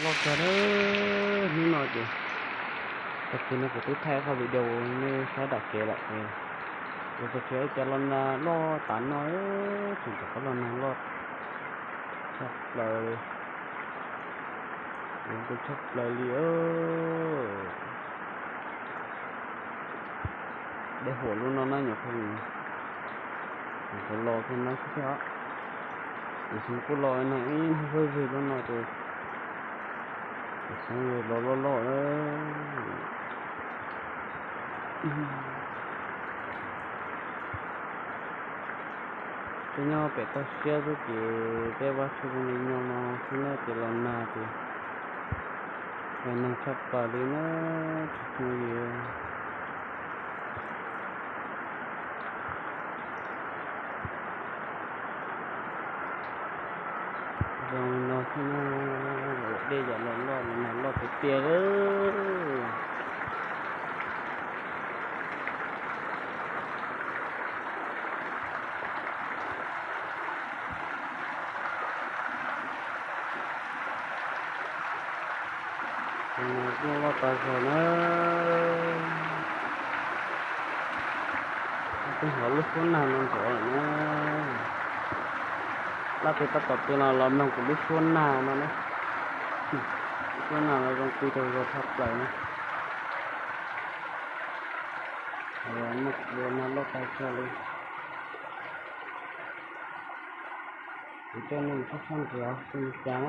Loj kawg na, hnub no ces tag kis no kuv twb thaij qhov video nej saib dam kev lawm. Kuv tsis tshua ib co los nag loj tas no, tseem tsam qhov los nag loj tshaj plaws, kuv tshaj plaws li. Dej huam lub no na nyuam qhuav, kuv los kiag no xwb thiab. Kuv xyov kuj los no ib hnub huab zwg lub no ces kuv xyov los loj loj. Tej nyob pem toj siab xwb ces tej vaj tse zoo li no no xwb na ces los nag ces los nag tshaj plaws li na, tsis tshua li. Zoo li no xwb na, dej yam los loj los nag loj tiag tiag lawm. Kuj loj tas zog na. Kuj hnov lub suab nag no nrov lawm na. Laj twg tab tom pw no los mloog kuv lub suab nag no na. Lub suab nag no zoo pw tau zog tshaj plaws na. Ua nag loj tas zog li. Kuv coj nej mus saib sab nraud xwb cas.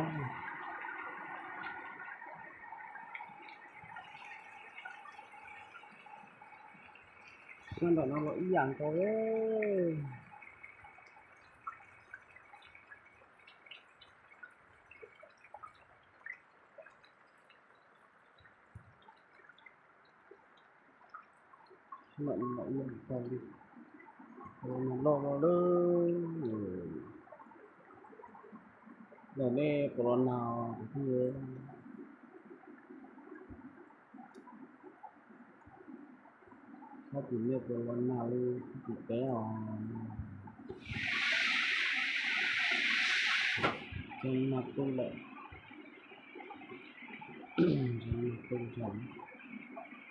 Sab nraum no los ib yam nkaus li. Sab nraum no los ib yam nkaus li. Loj loj lawm. Ntawm nej puas los nag thiab? Txhob tim nej puas los nag li txhob tim peb os. Tseem nag tu lawm. Tseem nag tu nrho, tab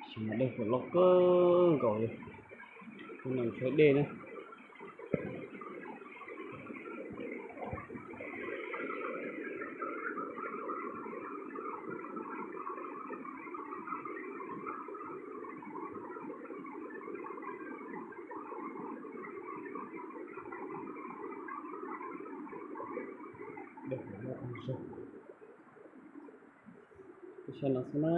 sis mas dej kuj loj kawg nkaus li. Kuv mus saib dej na. Dej kuj loj tas zog. Peb saib no xwb na.